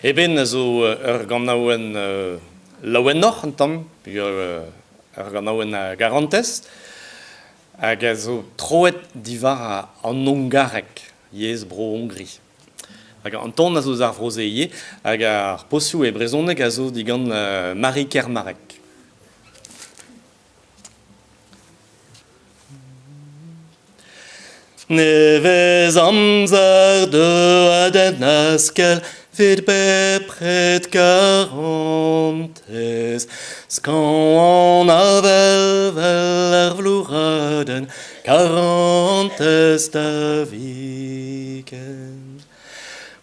Eben a zo ur ganaouenn laouenoc'h un tamm, peogwir ur ganaouenn a garantez, hag a zo troet diwar an hongareg, yezh Bro-Hongri. Hag an ton a zo eus ar vro-se ivez, hag ar pozioù e brezhoneg a zo digant Marie Kermarec. Nevez amzer deuet en askell 'vit bepred karantez Skañv an avel 'vel er vlouradenn Karantez da viken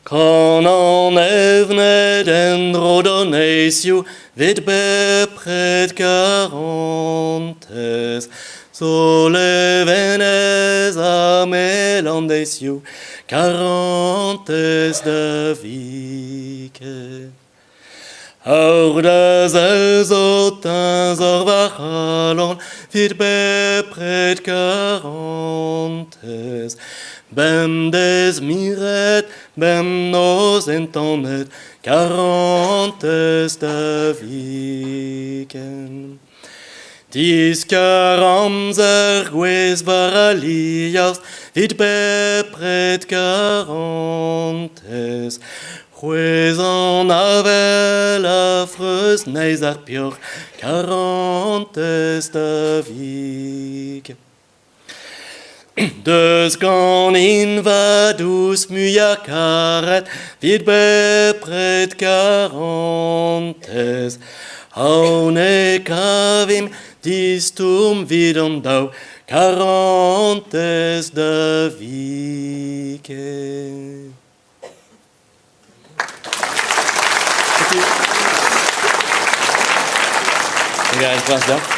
Kan an evned en-dro d'an neizhioù 'vit bepred karantez Zo levenez ha mel an deizioù Karantez da viken Aour da sell zo teñzor va c'halon 'Vit bepred karantez Bemdez miret, bemnoz entanet Karantez da viken Diskar amzer gouez war al liorzh 'Vit bepred karantez C'hwezh an avel a freuz neizh ar peoc'h Karantez da viken Deus ganin va dous muiañ-karet 'Vit bepred karantez Aon e kavimp distourm 'vit an daou Karantez da viken. Setu. Trugarez bras deoc'h.